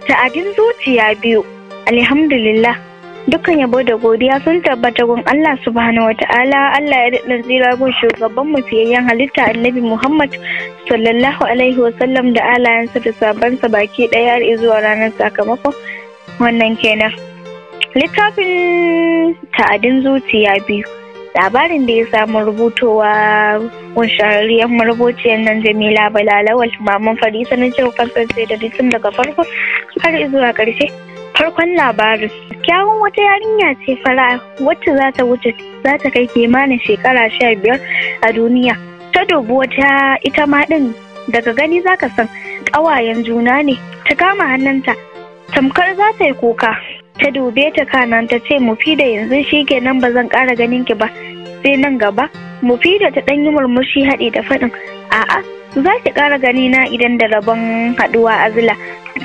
Ta'adin zuciya biyu. Alhamdulillah. Dukkan yabo da godiya sun tabbata gun Allah subhanahu wa ta'ala. Allah ya daɗa tsira gun shugaban mu fiyayyen halitta Annabi Muhammad sallallahu alaihi wasallam da alayensa da sabansa baki ɗaya har zuwa ranar sakamako. Wannan kenan. Littafin ta'adin zuciya biyu. Labarin da ya samu rubutowa gun shahararriyar marubuciyar nan Jamila Bala Lawal, Maman Farisa, na cewa kasance da tun daga farko har zuwa ƙarshe. Farkon labarin. Kyawun wata yarinya ce fara wacce za ta wuce za ta kai kimanin shekara 15 a duniya. Ta dubi wata ita ma ɗin, daga gani za ka san ƙawayen juna ne. Ta kama hannunta tamkar za ta yi kuka. Ta dube ta kanan ta ce, "Mufida, yanzu shi kenan, ba zan ƙara ganin ki ba sai nan gaba?" Mufida ta ɗan yi murmushi haɗi da faɗin, "A'a, za ki ƙara gani na idan da rabon haɗuwa, Azila.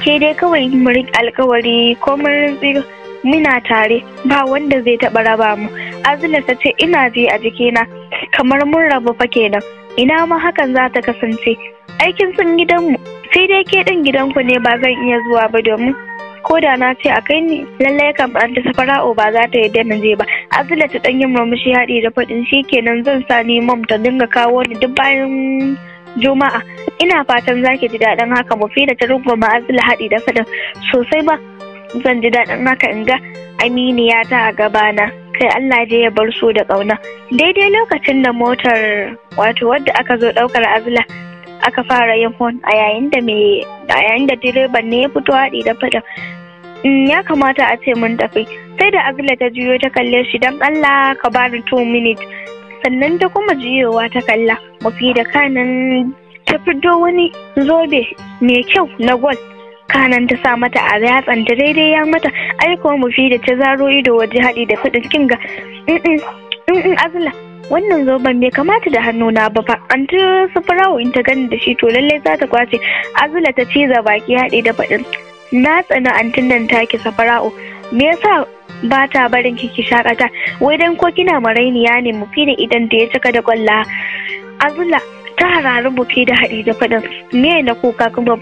Ke dai kawai mu riƙe alkawari, ko mun muna tare, ba wanda zai taɓa raba mu." Azila ta ce, "Ina ji a jikina kamar mun rabu fa kenan. Ina ma hakan za ta kasance. Aikin sun gidanmu, sai dai ke ɗin gidanku ne ba zan iya zuwa ba, domin ko da na ce a kai ni, lallai kam Anti Safara'u ba za ta yarda na je ba." Azila ta ɗan yi murmushi haɗi da faɗin, "Kenan zan sa ni mom ta dinga kawo ni duk bayan Juma'a. Ina fatan za ki ji daɗin haka." Mufida ta runguma Azila haɗi da faɗin, "Sosai ba, zan ji daɗin haka, in ga aminiya ta a gabana. Kai, Allah je ya bar su da ƙauna." Daidai lokacin da motar, wato wadda aka zo ɗaukar Azila, aka fara yin hon a yayin da direban ne ya fito haɗi da faɗin, "Ya kamata a ce mun tafi." Sai da Azila ta juyo ta kalle shi, "Don Allah ka bani 2 minutes." Sannan ta kuma juyowa ta kalla Mufida, kanan ta fito wani zobe mai kyau na gwal, kanan ta sa mata a yatsanta, daidai ya mata. Aiko Mufida ta zaro ido waje haɗi da faɗin, "Kinga, Azila, wannan zoben bai kamata da hannuna ba fa. Anti Sufurawu in ta gani da shi, to lallai za ta kwace." Azila ta ciza baki haɗi da faɗin, "Na tsana antin nan taki Safara'u. Me yasa ba ta barin ki ki shakata? Wai dan ko kina marainiya ne?" Mufida idan da ya cika da kwalla. Azula ta harari Mufida haɗi da faɗin, "Me na kuka kuma?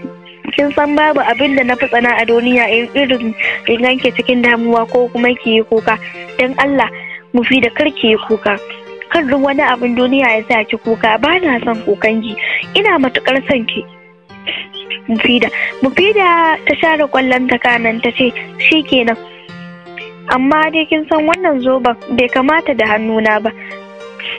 Kin san babu abin da na fi tsana a duniya in irin in ganke cikin damuwa ko kuma ki yi kuka. Dan Allah Mufida, kar ki yi kuka. Kar duk wani abin duniya ya sa ki kuka. Ba na son kukan ki. Ina matukar son ki, Mufida." Mufida ta share kwallon ta kanan ta ce, "Shikenan, amma dai kin san wannan zoben bai kamata da hannuna ba."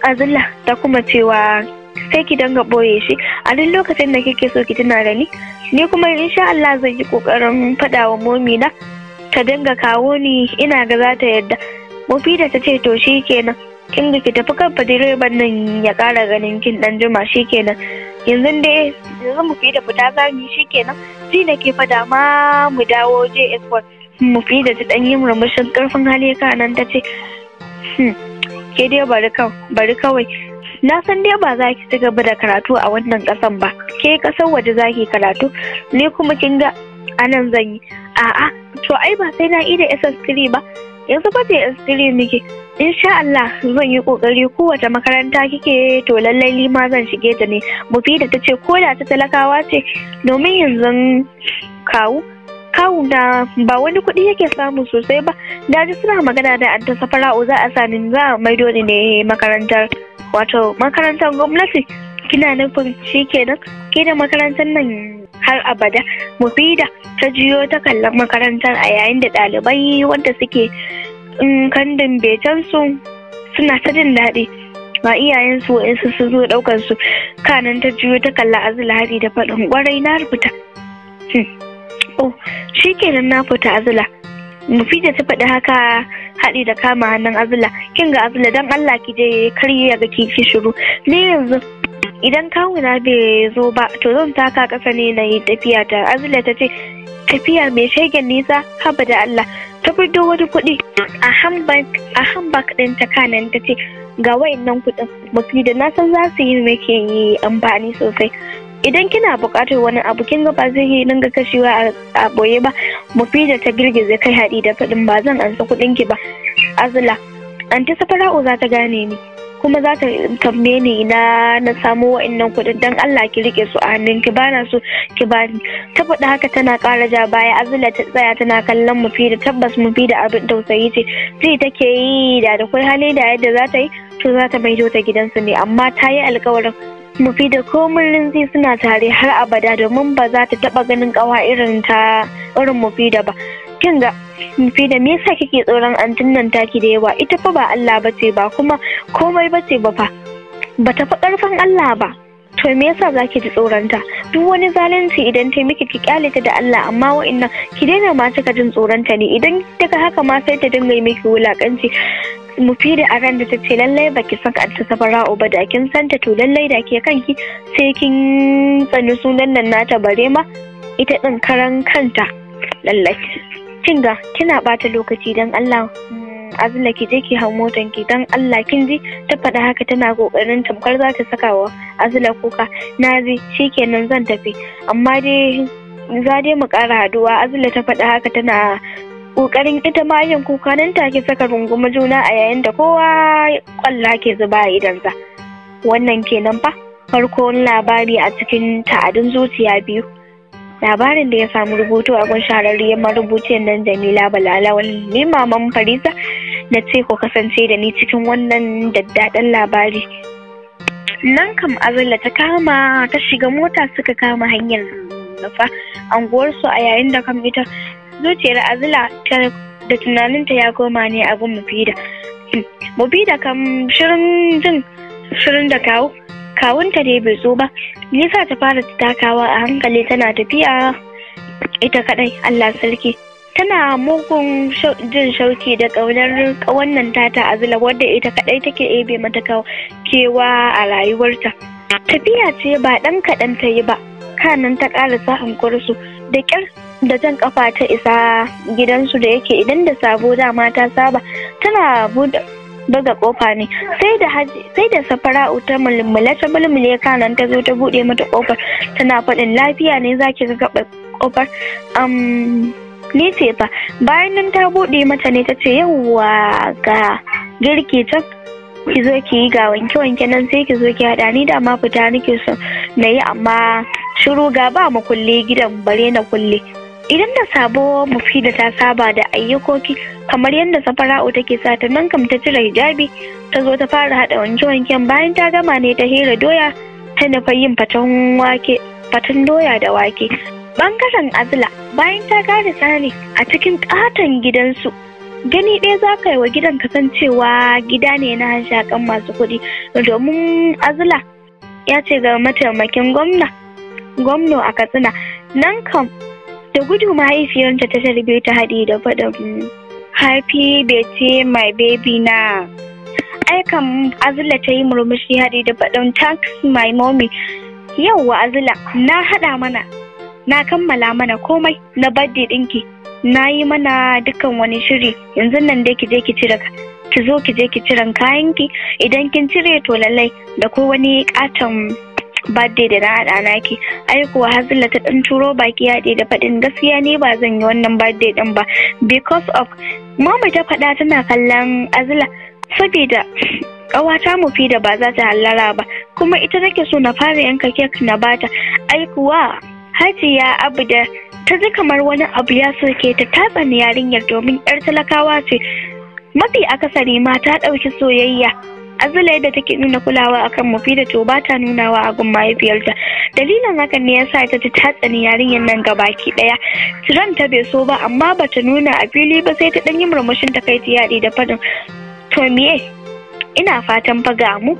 Azilla ta kuma cewa, "Sai ki danga boye shi a duk lokacin da kike so ki tuna da ni. Ni kuma insha Allah zan yi kokarin faɗa wa momi na ta dinga kawo ni. Ina ga za ta yarda." Mufida ta ce, "To shikenan. Kin ga, ki tafi kan direban nan ya ƙara ganin kin dan jima. Shikenan, yanzu dai yanzu Mufida fita za mu yi. Shikenan, ji na ke fada ma mu dawo JS1." Mufida ta dan yi murmushin karfin hali kanan ta ce, "Ke dai bari kawai. Na san dai ba za ki ci gaba da karatu a wannan kasan ba. Ke kasar waje za ki karatu, ni kuma kin ga anan zan yi. A'a, to ai ba sai na ida SS3 ba. Yanzu ba JS3 muke. Insha Allah zan yi kokari, kowace makaranta kike, to lallai ni ma zan shige ta ne." Mufida ta ce, "Ko da ta talakawa ce? Domin yanzu kawu na ba wani kuɗi yake samu sosai ba. Da ji suna magana da Anta Safara'u, za a sani za a maido ni ne makarantar, wato makarantar gwamnati. Kina nufin shikenan ke da makarantar nan har abada?" Mufida ta juyo ta kallon makarantar a yayin da ɗalibai wanda suke kandin betansu suna ta jin daɗi, ga iyayensu wa'insu sun zo ɗaukar su. Kanan ta juyo ta kalla Azula haɗi da faɗin, "Ƙwarai, na rubuta. Oh, shikenan, na fita, Azula." Mufida ta faɗi haka haɗi da kama hannun Azula. "Kin ga Azula, dan Allah ki je, kar ya ga ki shiru. Ni yanzu idan kawuna bai zo ba, to zan taka ƙasa ne na yi tafiya ta." Azula ta ce, "Tafiya mai shegen nisa? Haba da Allah." Ta fito wani kuɗi a handbag ɗin ta kanan ta ce, "Ga wayannan kuɗin, Mufida, na san za su yi miki yi amfani sosai idan kina buƙatar wani abu. Kin ga ba zai yi dinga kashewa a boye ba." Mufida ta girgiza kai haɗi da faɗin, "Ba zan ansa kuɗin ki ba, Azula. Anti Safara'u za ta gane ni." Kuma za ta tambaye ni ina na samu wa'annan kuɗin. Dan Allah ki rike su a hannunki, bana so ki bani. Ta faɗi haka tana ƙara ja baya. Azila ta tsaya tana kallon Mufida. Tabbas Mufida abin tausayi ce. Ji take yi da da kwai hali da yadda za ta yi to za ta maido ta gidansu ne, amma ta yi alkawarin Mufida komin rinzi suna tare har abada, domin ba za ta taɓa ganin ƙawa irin ta irin Mufida ba. Kin ga Mufida, me yasa kike tsoron antin nan taki da yawa? Ita fa ba Allah bace ba, kuma komai bace ba fa, bata fi ƙarfin Allah ba. To me yasa zaki ji tsoron ta? Duk wani zalunci idan ta miki, ki kyale ta da Allah, amma wa'annan ki daina ma cika jin tsoron ta ne. Idan daga haka ma sai ta dinga yi miki wulakanci. Mufida a ran da ta ce lallai baki san Anta Safara'u ba, da kin san ta to lallai da ke kanki sai kin tsani sunan nan nata, bare ma ita din karan kanta. Lallai kin ga kina bata lokaci. Dan Allah Azla, ki je ki hau motan ki, dan Allah, kin ji? Ta faɗa haka tana kokarin tamkar za ta saka wa Azla kuka. Na ji, shikenan, zan tafi, amma dai za dai mu ƙara haduwa. Azla ta faɗa haka tana kokarin ita ma yin kuka. Nan take saka rungumi juna a yayin da kowa kwalla ke zuba a idansa. Wannan kenan fa farkon labari a cikin ta'adin zuciya biyu, labarin da ya samu rubutu a gun shahararriyar marubuciyar nan Jamila Balala. Ni Maman Farisa na ce ku kasance da ni cikin wannan daddaɗan labari. Nan kam Azalla ta kama ta shiga mota, suka kama hanyar nufa anguwarsu, a yayin da kam ita zuciyar Azila da tunaninta ya koma ne abin Mufida. Mufida kam shirin jin shirin da kawo kawunta dai bai zo ba, nisa ta fara takawa a hankali tana tafiya ita kadai. Allah sarki, tana mugun jin shauki da ƙaunar wannan tata Azila, wadda ita kadai take ebe mata kewa a rayuwarta. Tafiya ce ba ɗan kaɗan ta yi ba kanan ta ƙarasa hankursu. Da ƙyar da jan kafa ta isa gidansu, da yake idan da sabo dama ta saba tana buɗe buga kofa ne. Sai da Safara'u ta mulmule ta mulmule kanan ta zo ta bude mata kofar, tana faɗin, "Lafiya ne zaki ga gaba kofar ni ce fa?" Bayan nan ta bude mata ne ta ce, "Yawwa, ga girki can, ki zo ki yi, ga wanke wanke nan, sai ki zo ki haɗa. Ni da ma fita nake so na yi, amma shiru, ga ba mu kulle gidan bare na kulle." Idan da sabo Mufida ta saba da ayyukoki kamar yadda Safara'u take sa ta. Nan kam ta cire hijabi, ta zo ta fara haɗa wanke-wanken. Bayan ta gama ne ta hera doya, ta nufa yin faten wake, faten doya da wake. Bangaren Azla, bayan ta karisa ne a cikin katon gidansu, gani ɗaya za ka yi wa gidan kasancewa gida ne na hanshakan masu kuɗi, domin Azla ya ce ga mataimakin gwamna gwamno a Katsina. Nan kam da gudu mahaifiyarta ta tarbe ta haɗi da faɗin, "Happy birthday, my baby na." Ai kam Azula ta yi murmushi haɗi da faɗin, "Thanks, my mommy." "Yauwa Azula, na haɗa mana, na kammala mana komai na birthday ɗinki, na yi mana dukkan wani shiri. Yanzu nan dai ki je ki cire, ki zo ki je ki ciren kayanki. Idan kin cire to lallai da ko wani katon birthday da na haɗa naki." Ai kuwa Hazila ta ɗan turo baki yaɗe da faɗin, "Gaskiya ne ba zan yi wannan birthday ɗin ba because of mama." Ta faɗa tana kallon Azila, "Saboda ƙawata Mufida ba za ta hallara ba, kuma ita nake so na fara yanka kek na bata." Ai kuwa Hajiya Abu da ta ji kamar wani abu ya soke ta. Ta tsani yarinyar domin yar talakawa ce. Mafi akasari ma ta ɗauki soyayya Azula yadda take nuna kulawa akan Mufida to ba ta nunawa a gun mahaifiyarta. Dalilin hakan ne yasa ta ji ta tsani yarinyar nan gabaki daya. Ran ta bai so ba, amma bata nuna a fili ba, sai ta dan yi murmushin takaici yaɗi da fadin, "To miye, ina fatan fa ga mu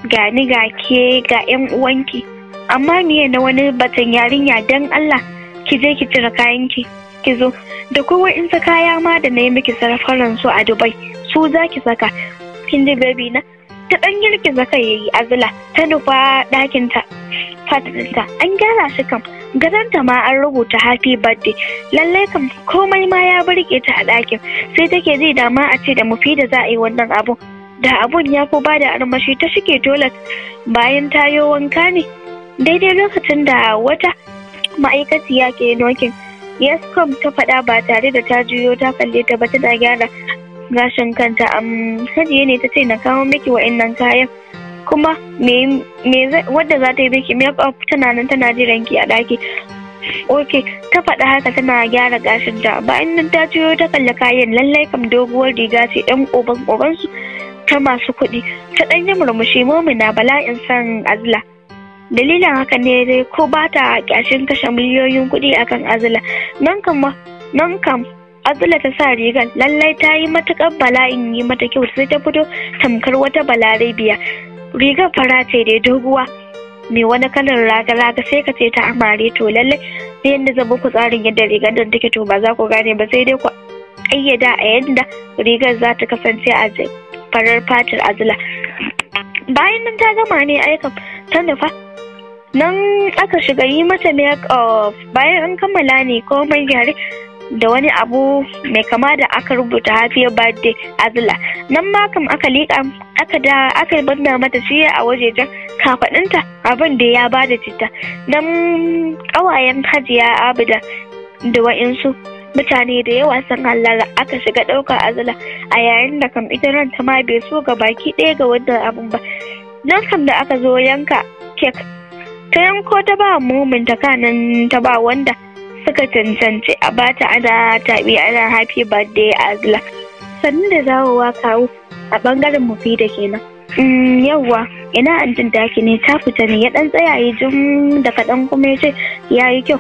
ga ni ga ke ga yan uwanki, amma miye na wani batan yarinya? Dan Allah ki je ki cire kayanki ki zo da kowa in sa kaya ma da na yi miki sarfaran su a Dubai, su za ki saka, kin ji baby na?" Ta dan girgiza kai yayi. Azula ta nufa ɗakin ta fatinta, an gyara shi kam, gadonta ma an rubuta "Happy birthday". Lallai kam komai ma ya burge ta a ɗakin, sai take ji da ma a ce da Mufida za a yi wannan abun, da abun ya fi bada armashi. Ta shige toilet bayan tayo wanka ne daidai lokacin da wata ma'aikaciya ke knocking. "Yes, come," ta faɗa ba tare da ta juyo ta kalle ta ba, tana gyara gashin kanta. Hajiya ne ta ce na kawo miki wa'innan kayan, kuma me wadda za ta yi miki make up tana nan tana jiran ki a ɗaki. Ok, ta faɗa haka tana gyara gashin ta. Bayan nan ta juyo ta kalli kayan, lallai kam doguwar riga ce ɗan uban ubansu ta masu kuɗi. Ta ɗan yi murmushi, Momi na bala'in son Azla. Dalilin haka ne dai ko ba ta kyashin kashe miliyoyin kuɗi akan Azla. Nan kam Azla ta sa rigar, lallai ta yi matuƙar bala'in yi mata kyau, sai ta fito tamkar wata balarabiya. Rigar fara ce dai doguwa mai wani kalar raga-raga, sai ka ce ta amare. To lallai sai yadda zan muku tsarin yadda rigar nan take, to ba za ku gane ba, sai dai ku ƙayyada a yadda rigar za ta kasance a farar fatar Azla. Bayan nan ta gama ne aikan ta nufa nan aka shiga yi mata make up. Bayan an kammala ne komai gyare da wani abu mai kama da aka rubuta happy birthday Azla. Nan ma kam aka liƙa aka da aka banna mata shi a wajejen kafaɗinta, abin da ya bada citta. Nan ƙawayen Hajiya Abida da wa'insu mutane da yawa sun hallara, aka shiga ɗaukar Azla a yayin da kam ita ranta ma bai so ga baki ɗaya ga wannan abun ba. Nan kam da aka zo yanka kek, ta yanko ta ba mumin ta, kanan ta ba wanda suka cancanci a bata, ana taɓi ana happy birthday Azla. Sannu da dawowa kawu, a ɓangaren Mufida kenan. Yawwa, ina antin taki ne? Ta fita ne. Ya ɗan tsaya ya jim da kaɗan kuma ya ce ya yi kyau.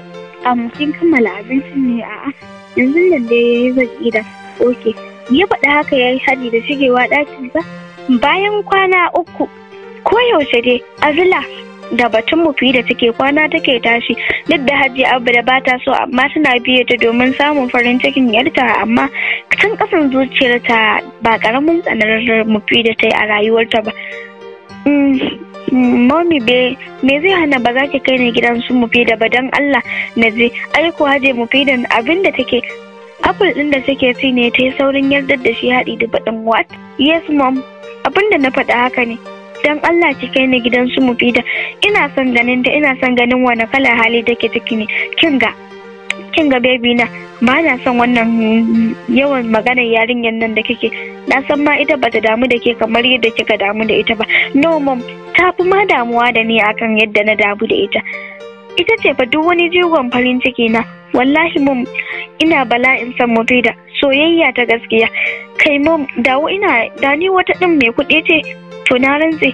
Kin kammala abincin ne? A'a, yanzu nan da ya yi zan ida. Ok, ya faɗi haka ya yi haɗi da shigewa ɗakinsa. Bayan kwana 3 koyaushe dai Azla da batun Mufida take kwana take tashi, duk da Hajiya Abida ba ta so, amma tana biye ta domin samun farin cikin yarta. Amma tun kasan zuciyarta ba karamin tsanar Mufida ta yi a rayuwarta ba. Mommy be me zai hana ba za ki kai ni gidan su Mufida ba don Allah na je? Ai ko Hajiya Mufida abin da take apple din da take ci ne ta yi saurin yardar da shi haɗi da faɗin what? Yes mom, abin da na faɗa haka ne. Don Allah ki kai ni gidan su Mufida, ina son ganin ta, ina son ganin wani kalar hali take ciki ne. Kin ga baby na, ba na son wannan yawan maganar yarinyar nan da kike. Na san ma ita bata damu da ke kamar yadda kika damu da ita ba. No mom, ta fi ma damuwa da ni akan yadda na damu da ita. Ita ce fa duk wani jigon farin ciki na. Wallahi mom, ina bala'in son Mufida, soyayya ta gaskiya. Kai mom, dawo ina da ni wata din mai kuɗi ce, to na rantse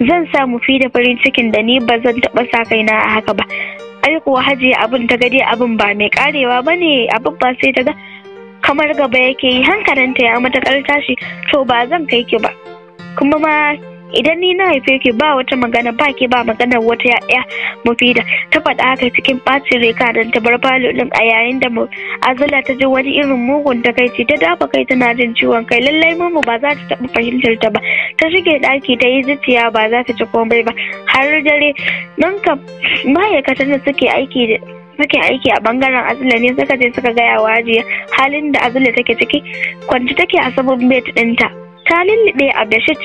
zan sa Mufida farin cikin da ni ba zan taɓa sa kaina a haka ba. Ai kuwa Hajiya abin ta gade abin ba mai karewa ba ne, abin ba sai ta ga kamar gaba yake yi, hankalinta ya matuƙar tashi. To ba zan kai ki ba, kuma ma idan ni na haife ki ba wata magana, ba ki ba maganar wata ya Mufida. Ta faɗa haka cikin ɓacin rai kadan ta bar falo ɗin, a yayin da Azla ta ji wani irin mugun takaici, ta dafa kai tana jin ciwon kai. Lallai mamu ba za ta taɓa fahimtar ta ba. Ta shige ɗaki ta yi zuciya ba za ta ci komai ba har dare. Nan kam ma'aikatan da suke aiki a bangaren Azla ne suka je suka gaya wa Hajiya halin da Azla take ciki. Kwanci take a saman bed ɗinta, ta lullube a bedsheet,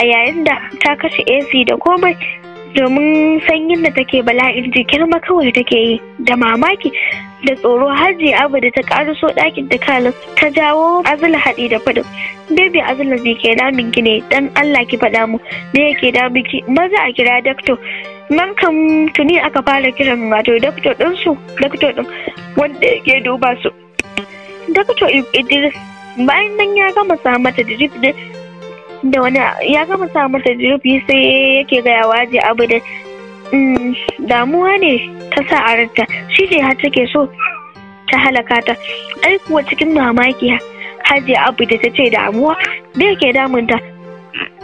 a yayin da ta kashe AC da komai domin sanyin da take bala'in jikin ma kawai take yi. Da mamaki da tsoro Hajiya Abida ta karuso ɗakin ta, kalin ta jawo Azla haɗi da faɗin baby Azla ne ke damin ki ne? Dan Allah ki faɗa mu me yake damin ki, maza a kira doctor. Nan kam tuni aka fara kiran wato doctor ɗin su, doctor ɗin wanda yake duba su, Doctor Idris. Bayan nan ya gama sa mata drip da wani ya gama sa mata drip, sai yake gaya wa Hajiya Abida damuwa ne ta sa a ranta, shi ne har take so ta halaka ta. Ai kuwa cikin mamaki Hajiya Abida ta ce damuwa me yake damunta?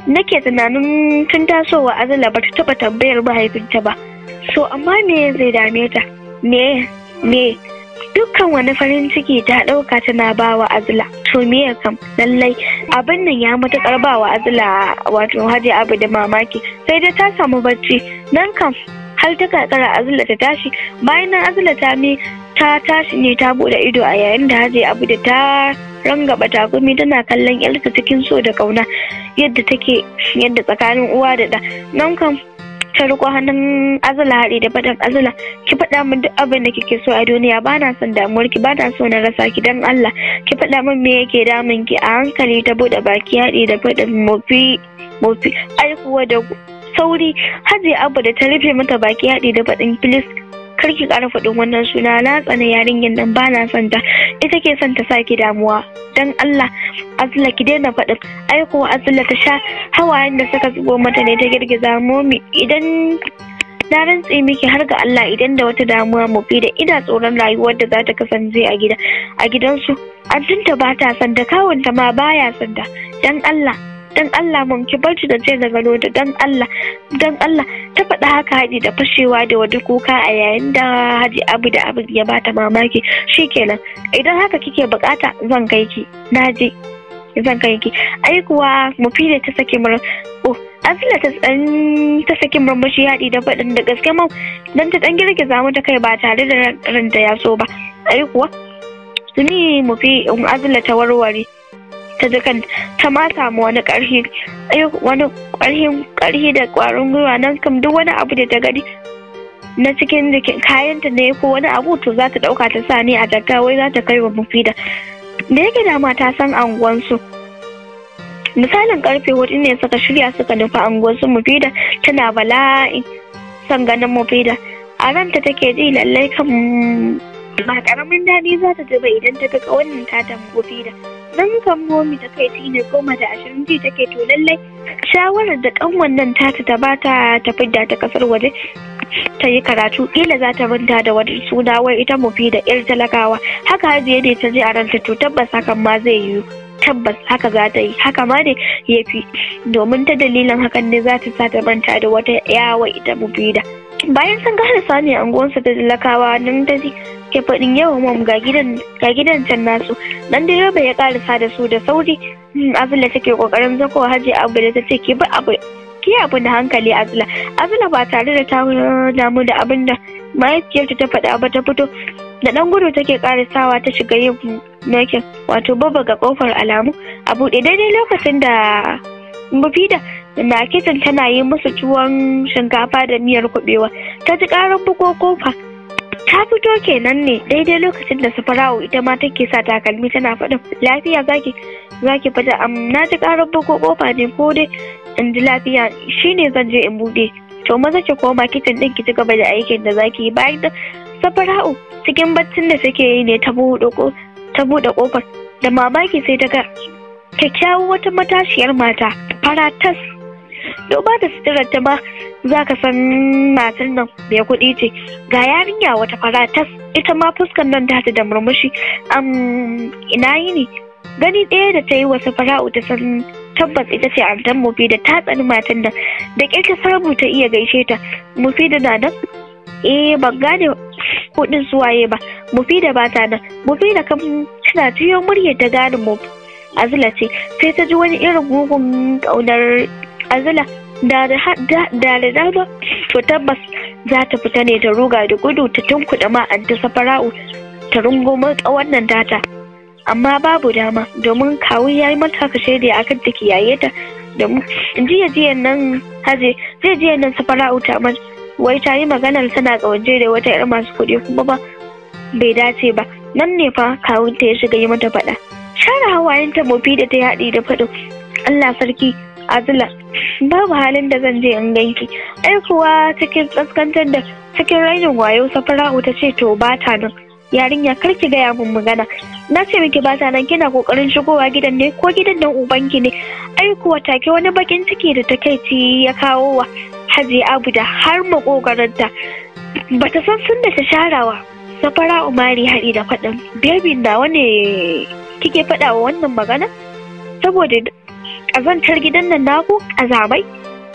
Nake tunanin tun tasowa Azla ba ta taɓa tambayar mahaifinta ba, so amma me zai dame ta? Me dukkan wani farin ciki ta ɗauka tana bawa Azla, to me kam lallai abin nan ya matuƙar bawa Azla wato Hajiya Abida mamaki. Sai dai ta samu bacci nan kam har ta kakara Azla ta tashi. Bayan nan Azla ta mi ta tashi ne ta bude ido, a yayin da Hajiya Abida ta rangaba takumi tana kallon yarta cikin so da kauna yadda take yadda tsakanin uwa da ɗa. Nan kam Ta riko hannun Azula haɗi da faɗin, "Azula, ki faɗa min duk abin da kike so a duniya. Ba na son damuwar ki, ba na so na rasa ki. Dan Allah ki faɗa min me yake damun ki." A hankali ta buɗe baki haɗi da faɗin, "Mufi, Mufi." Ai kuwa da sauri Hajiya Abu da ta rufe mata baki haɗi da faɗin, "Please, kar ki ƙara faɗin wannan suna. Na tsana yarinyar nan, ba na son ta. Ita ke son ta sa ki damuwa. Dan Allah Azula, ki daina faɗin." Ai kuwa Azula ta sha hawayen da suka zubo mata ne ta girgiza, "Momi, idan na rantse miki har ga Allah, idan da wata damuwa Mufi da ina tsoron rayuwar da za ta kasance a gida, a gidansu. Antinta ba ta son ta, kawunta ma baya son ta. Dan Allah, dan Allah mum, ki bar da ce daga ta. Dan Allah, dan Allah." Ta faɗa haka haɗi da fashewa da wani kuka, a yayin da Haji Abu da abin ya bata mamaki. "Shikenan, idan haka kike bukata, zan kai ki. Naje, zan kai ki." Ai kuwa Mufida ta saki mur oh Azla ta dan ta saki murmushi haɗi da faɗin, "Da gaske mum?" Dan ta dan girgiza mata kai ba tare da ranta ya so ba. Ai kuwa tuni Mufi Azla ta warware, ta ji kan ta ma samu wani ƙarfi, wani ƙarfin ƙarfi da ƙwarin gwiwa. Nan kam duk wani abu da ta gani na cikin jikin kayanta ne ko wani abu, to za ta ɗauka ta sa ne a jaka, wai za ta kai wa Mufida, da yake dama ta san anguwansu. Misalin karfe 4 ne suka shirya suka nufi anguwansu Mufida. Tana bala'in son ganin Mufida. A ranta take ji lallai kan ba karamin daɗi za ta ji ba idan ta ga wannan tatan Mufida. Nan kan Momi ta kai ne 10:20, ji take to lallai shawarar da kanwan nan tata ta bata ta fidda ta kasar waje ta yi karatu, kila za ta manta da wani suna wai ita Mufi da yar talakawa. Haka Hajiya ne ta ji a ranta, to tabbas hakan ma zai yiwu, tabbas haka za ta yi, haka ma ne ya fi, domin ta dalilin hakan ne za ta sa ta manta da wata yawa ita Mufida. Bayan sun gane sani anguwansa da talakawa, nan ta ji ke faɗin, "Yawa mom, ga gidan, ga gidan can nasu." Dan direba ya karasa da su da sauri. Azula take kokarin zakowa, Haji Abu da ta ce, "Ki bi abu, ki abu da hankali, Azula." Azula ba tare da ta damu da abin da mahaifiyarta ta faɗa ba, ta fito da ɗan gudu take karisawa ta shiga yin knocking, wato ga kofar, alamu a buɗe. Daidai lokacin da Mufida na kicin tana yi musu tuwon shinkafa da miyar kuɓewa, ta ji ƙarar bugo kofa. Ta fito kenan ne daidai lokacin da Safara'u ita ma take sa takalmi, tana faɗin, "Lafiya zaki fita?" "Am, na ji ƙarar bugo kofa ne, ko dai in ji lafiya, shine zan je in buɗe." "To maza ki koma kicin ɗin ki ci gaba da aikin da zaki yi." Bayan da Safara'u cikin baccin da take yi ne ta buɗe kofar, da mamaki sai ta ga kyakkyawar wata matashiyar mata fara tas. Duba da suturar ta ma za ka san matar nan mai kuɗi ce. Ga yarinya wata fara tas, ita ma fuskar nan ta da murmushi. "Am, ina yini?" Gani ɗaya da ta yi wa Safara'u ta san tabbas ita ce antan Mufida. Ta tsani matan nan. Da ƙyar ta samu ta iya gaishe ta. "Mufida na nan?" "Eh, ban gane kuɗin suwaye ba." "Mufida ba ta nan." Mufida kam tana jiyo muryar ta gane mu Azula ce. Sai ta ji wani irin mugun ƙaunar Azula. Da dama to tabbas za ta fita ne ta ruga da gudu ta tunkuɗa ma anti Safara'u, ta rungumo tsawon nan tata, amma babu dama domin kawu ya yi mata kashe da akan ta kiyaye ta. Domin jiya jiyan nan haje jiya jiyan nan Safara'u ta wai ta yi maganar tana kawance da wata yar masu kuɗi, kuma ba bai dace ba. Nan ne fa kawunta ya shiga yi mata faɗa. Share hawayenta Mufi da ta haɗi da faɗin, "Allah sarki Azula, babu halin da zan je in ganki." Ai kuwa cikin kaskantar da cikin rainin wayo Safara'u ta ce, "To ba ta nan. Yarinya, kar ki gaya min magana. Na ce miki ba ta nan, kina kokarin shigowa gidan ne ko gidan nan ubanki ne?" Ai kuwa take wani bakin ciki da takaici ya kawo wa Hajiya Abu da har makogaranta. Bata san sun da ta sharawa Safara'u mari haɗi da faɗin, "Baby nawa ne kike faɗa wa wannan magana? Saboda ƙazantar gidan nan naku, ƙazamai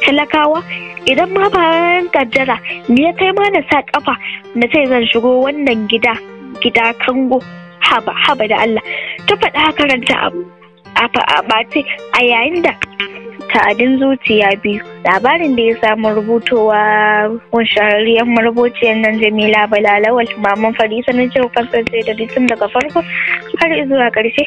talakawa, idan ma bayan kaddara me ya kai ma na sa ƙafa na ce zan shigo wannan gida, gida kango? Haba, haba da Allah." Ta faɗa karanta a ɓace a yayin da Ta'adin Zuciya Biyu, labarin da ya samu rubutowa kun shahararriyar marubuciyar nan Jamila Balalawal, Maman Farisa, na jin kasance da tun daga farko har zuwa ƙarshe.